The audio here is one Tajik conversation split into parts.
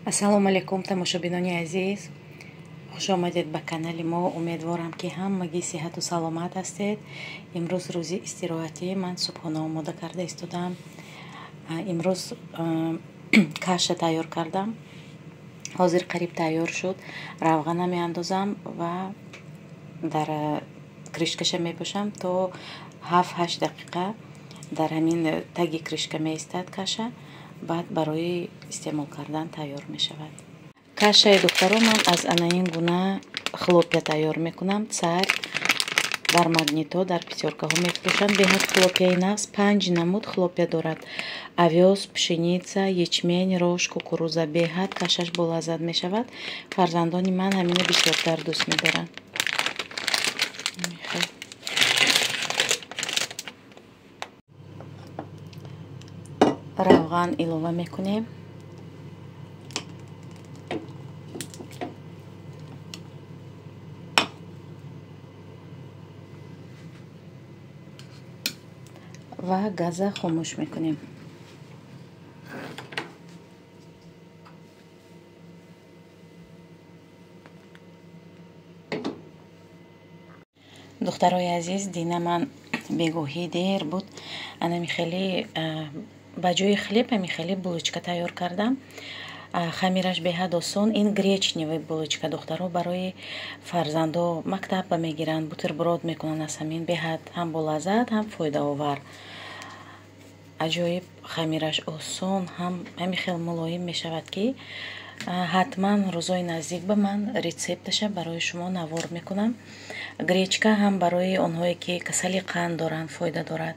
Ассалому алайкум, тамошобинони азиз, хуш омадед ба канали мо. Умедворам, ки ҳамагӣ сиҳату саломат ҳастед. Имрӯз рӯзи истироҳатӣ, ман субҳона омода карда истодам. Имрӯз каша тайёр кардам, ҳозир қариб тайёр шуд. Равғана меандозам ва дар крышкаша мепӯшам, то 7-8 дақиқа дар ҳамин таги крышка меистад каша, баъд барои истеъмол кардан тайёр мешавад. Кашаи, духтаро, ман аз ана ин гуна хлопья тайёр мекунам. Царь дар Магнито, дар Пятёркаҳо мефурӯшанд. Беҳад хлопьяи нағз, панҷ намуд хлопья дорад: овёс, пшеница, ячмень, рожь, кукуруза. Беҳад кашаш болаззат мешавад. Фарзандони ман ҳамино бисёртар дӯст медоранд. Равған илова мекунем. Ва газа хомӯш мекунем. Духтарои азиз, дина ман бегоҳӣ дер буд, анами хеле ба ҷои хлеб ҳами хеле булочка тайёр кардам. Хамираш беҳад осон. Ин гречневый булочка, духтаро, барои фарзандо мактаб ба мегиранд, бутерброд мекунанд аз ҳамин. Беҳад ҳам болаззат, ҳам фоидаовар. Аҷоиб хамираш осон, ҳам ҳами хел мулоим мешавад, ки ҳатман рӯзои наздик ба ман рецепташа барои шумо навор мекунам. Гречка ҳам барои онҳое, ки касали қанд доранд, фоида дорад.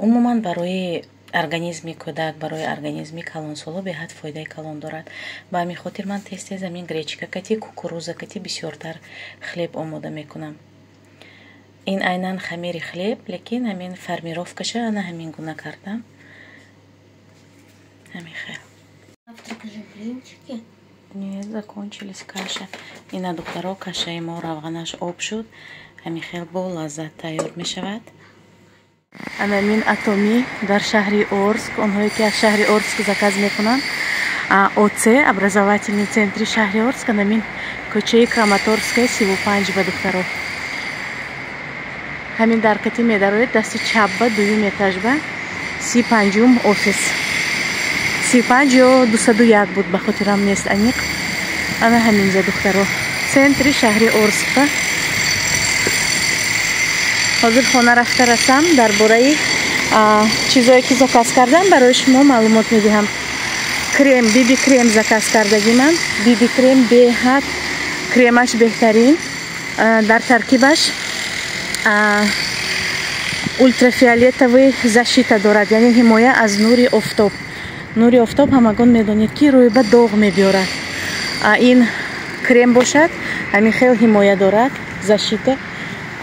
Умуман барои организми кӯдак, барои организми калонсоло беҳад фоидаи калон дорад. Ба ҳамин хотир ман тез тез ҳамин гречка кати, кукуруза кати бисёртар хлеб омода мекунам. Ин айнан хамири хлеб, лекин ҳамин формировкаша ана ҳамин гуна кардам, ҳамин хел. Нет, закончились каша. Ина, духтаро, кашаи мо равғанаш об шуд, ҳамин хел бо лаззат тайёр мешавад. Анамин Атоми дар шаҳри Орск. Онҳое, ки аз шаҳри Орск заказ мекунанд, ОЦ, образовательный центри шаҳри Орск, анамин кӯчаи Краматорская, 35 ба, духтаро, ҳамин дар кати медароед, дасти чап ба, дуюм этажба, 35-юм офис. 35 ё 201 буд, ба хотирам нест аниқ. Ана ҳаминҷа, духтаро, центри шаҳри Орскба. Ҳозир хона рафта расам, дар бораи чизое, ки заказ кардам, барои шумо маълумот медиҳам. Крем, биби крем заказ кардагӣ ман. Биби крем беҳад кремаш беҳтарин. Дар таркибаш ультрафиолетовый защита дорад, яъне ҳимоя аз нури офтоб. Нури офтоб, ҳамагон медонед, ки рӯй ба доғ мебиёрад. Ин крем бошад, ҳамин хел ҳимоя дорад, защита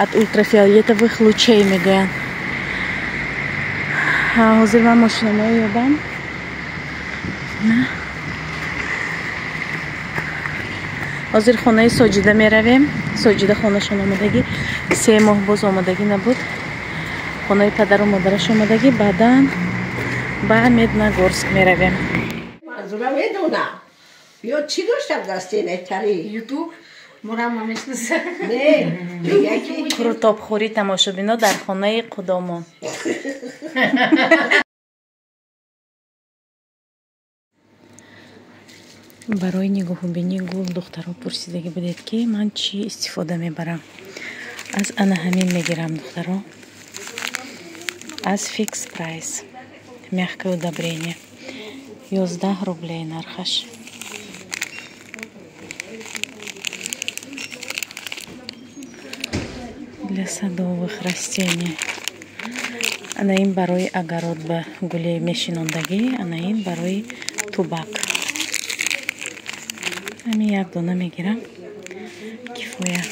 от ультрафиолетовых лучей мегӯянд. Ҳозир ман мошинаморо ёбам. Ҳозир хонаи Соҷида меравем. Соҷида хонашон омадагӣ, 3 моҳ боз омадагӣ набуд. Хонаи падару модараш омадагӣ, баъдан ба Медногорск меравем. Манзура медонам ё чӣ доштам дасти нетари Ютуб мурама мешнаса. Не, мега ки Қурутобхӯрӣ, тамошобино, дар хонаи қудомон. Барои нигоҳубинии гул, духтаро, пурсидагӣ будед, ки ман чӣ истифода мебарам. Аз ана ҳамин мегирам, духтаро, аз Фикс Прайс, мягкое удобрение, 11 рублей нархаш. Для садовых растений. Ана ин барои огород, ба гуле мешинондагӣ, ана ин барои тубак. Ҳамин як дона мегирам, кифоя.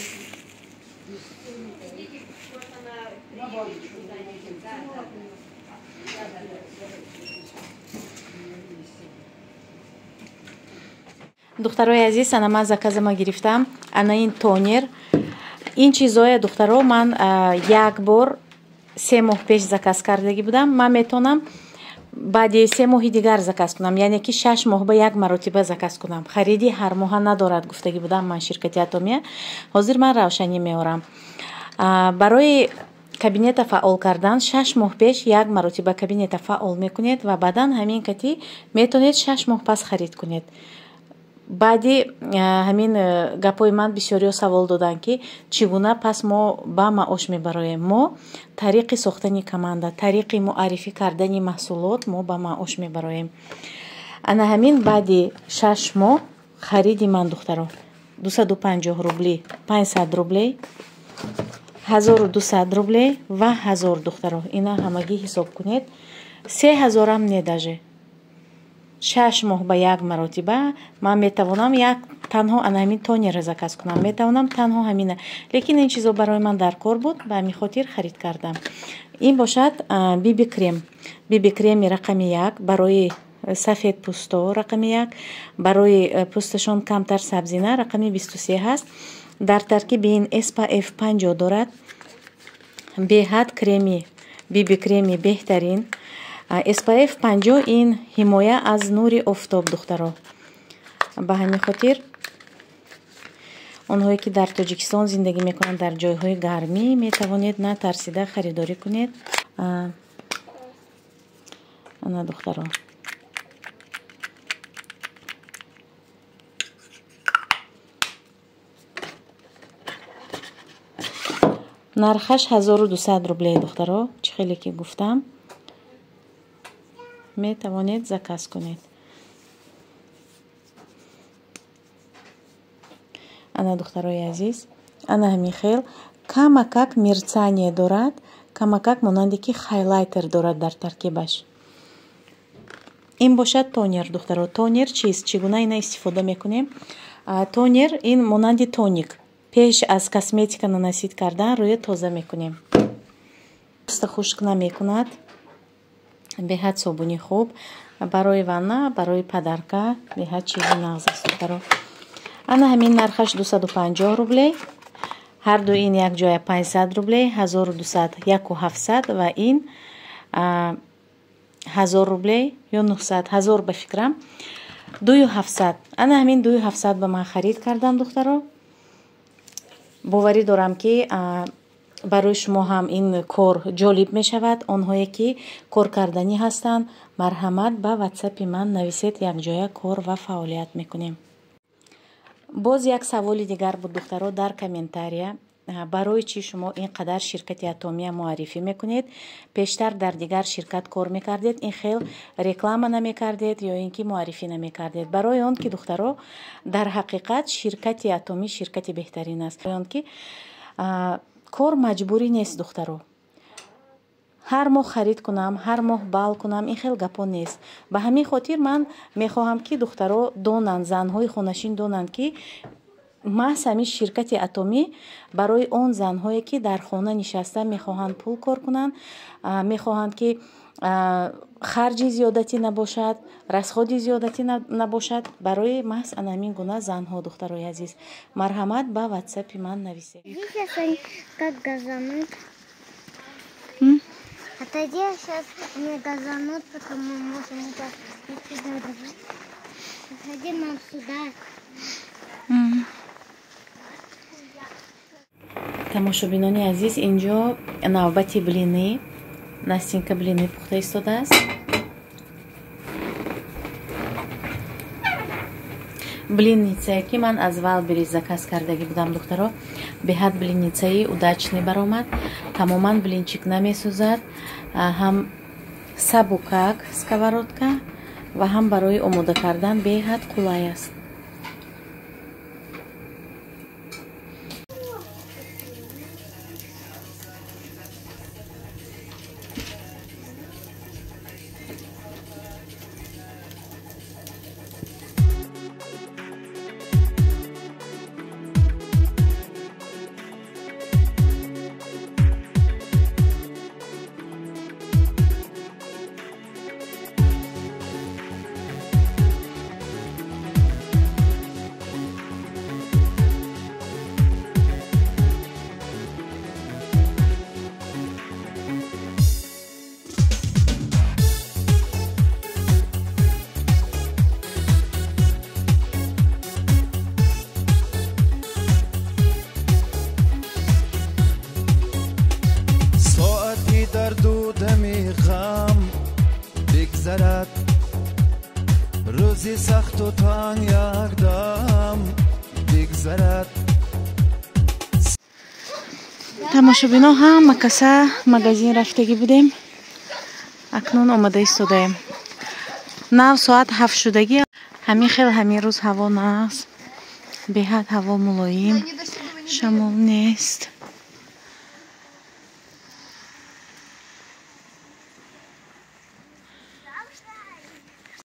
Духтарои азиз, ана ман заказама гирифтам. Ана ин тонер. Ин чизоя, духтаро, ман як бор 3 моҳ пеш заказ кардагӣ будам. Ман метавонам Баъди 3 моҳи дигар заказ кунам, яъне ки 6 моҳ ба як маротиба заказ кунам. Хариди ҳар моҳа надорад, гуфтагӣ будам ман ширкати Атомия. Ҳозир ман равшанӣ меорам. Барои кабинета фаъол кардан 6 моҳ пеш як маротиба кабинета фаъол мекунед ва баъдан ҳамин кати метавонед 6 моҳ пас харид кунед. Баъди ҳамин гапҳои ман бисёриҳо савол доданд, ки чӣ гуна пас мо ба маош мебароем. Мо тариқи сохтани команда, тариқи муаррифӣ кардани маҳсулот мо ба маош мебароем. Ана ҳамин баъди 6 моҳ хариди ман, духтаро, 250 рубли, 500 рублей, 1200 рублей ва 1000, духтаро. Ина ҳамагӣ ҳисоб кунед. 3000-ам не даже. 6 моҳ ба як маротиба ман метавонам як танҳо ана ҳамин тонера заказ кунам, метавонам танҳо ҳамина. Лекин ин чизо барои ман дар кор буд, ба ҳамин хотир харид кардам. Ин бошад биби крем. Биби креми рақами 1 барои сафед пӯсто, рақами 1 барои пӯсташон камтар сабзина, рақами 23 ҳаст. Дар таркиби ин SPF 50 дорад. Беҳад креми, биби креми беҳтарин. SPF 50 ин ҳимоя аз нури офтоб, духтаро. Ба ҳамин хотир онҳое ки дар Тоҷикистон зиндагӣ мекунанд, дар ҷойҳои гармӣ, метавонед натарсида харидорӣ кунед. Ана, духтаро, нархаш 1200 рублей, духтаро, чӣ хеле ки гуфтам, метавонед заказ кунед. Ана, духтарои азиз, ана ҳамин хел камакак мерцание дорад, камакак монанде ки хайлайтер дорад дар таркибаш. Ин бошад тонер, духтаро. Тонер чист? Чӣ гуна ина истифода мекунем? Тонер ин монанди тоник. Пеш аз косметика наносид кардан рӯя тоза мекунем. Пӯста хушк намекунад. Беҳад собуни хуб барои ванна, барои падарка, беҳад чизи нағз аст, духтаро. Ана ҳамин нархаш 250 рублей. Ҳар ду ин якҷоя 500 рублей, 1200, 1700 ва ин 1000 рублей ё 900, 1000 ба фикрам, 2700. Ана ҳамин 2700 ба ман харид кардам, духтаро. Боварӣ дорам, ки барои шумо ҳам ин кор ҷолиб мешавад. Онҳое ки кор карданӣ ҳастанд, марҳамат ба ватсапи ман нависед, якҷоя кор ва фаъолият мекунем. Боз як саволи дигар буд, духтаро, дар комментария. Барои чӣ шумо ин қадар ширкати Атомия муаррифӣ мекунед? Пештар дар дигар ширкат кор мекардед, ин хел реклама намекардед ё ин ки муаррифӣ намекардед. Барои он ки, духтаро, дар ҳақиқат ширкати Атомӣ ширкати беҳтарин аст. Барои он ки кор маҷбурӣ нест, духтаро. Ҳар моҳ харид кунам, ҳар моҳ бал кунам, ин хел гапо нест. Ба ҳамин хотир ман мехоҳам, ки духтаро донанд, занҳои хонашин донанд, ки маҳз ҳамин ширкати Атомӣ барои он занҳое ки дар хона нишаста мехоҳанд пул кор кунанд, мехоҳанд ки харҷи зиёдатӣ набошад, расходи зиёдатӣ набошад, барои маҳз ана ҳамин гуна занҳо, духтарои азиз, марҳамат ба ватсапи ман нависед. Как газанут. Отойди, сейчас мне газанут, потом мы можем это сюда давай. Отойди, мам, сюда. Тамошобинони азиз, инҷо навбати блины. Настинка блины пухта истодааст. Блинницае ки ман аз Валберис заказ кардагӣ будам, духтаро, беҳад блинницаи удачный баромад. Тамоман блинчик намесӯзад, ҳам сабукак сковородка ва ҳам барои омода кардан беҳад қулай аст. Сахту танг якдам бигзарад. Тамошобино, ҳама каса магазин рафтагӣ будем, акнун омада истодаем. Нав соат 7 шудагӣ. Ҳамин хел ҳамин рӯз ҳаво нағз, беҳад ҳаво мулоим, шамол нест.